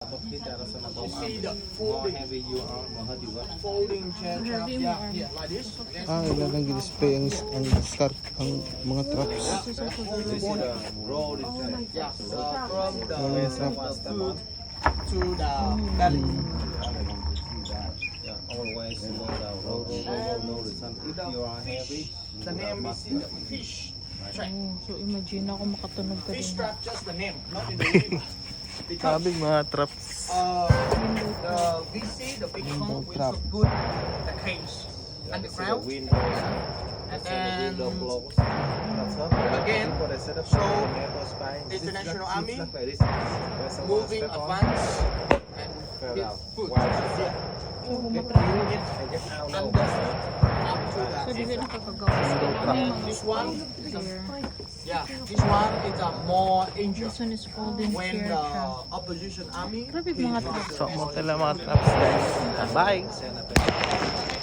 You see the More folding, heavy you are, more hurt you got. Folding chair trap. Heavy Yeah, more. yeah, like this. Okay. Ah, ilan ang display ang star ang mga traps. This is also very This is the rolling trap. Yeah, from the, Rolling trap. the foot to the belly. I want to see that. Yeah, always slow down, roll, roll, roll, roll, no return. If The you are heavy, fish, you the are name much is in the fish trap. Oh, so imagine ako makatunog ka Fish din. Trap, just the name, not in the river. Because Sabi mga traps. The VC, the big Window con, we trap. also put the cage Yeah, and the this is the ground. windows. And This is the then window close. That's all. again, People they set up so the spine. International Army Like this. Where someone moving step on, advance and fell hit down. foot. While Yeah. get in and get out. No. Under up to So, the dili nakakagawas. And this one, There. Yeah, this one is a more injured This one is folding when chair the trap. Opposition army Grabe mga traps. So, mo sila mga traps, guys. Bye! Send up a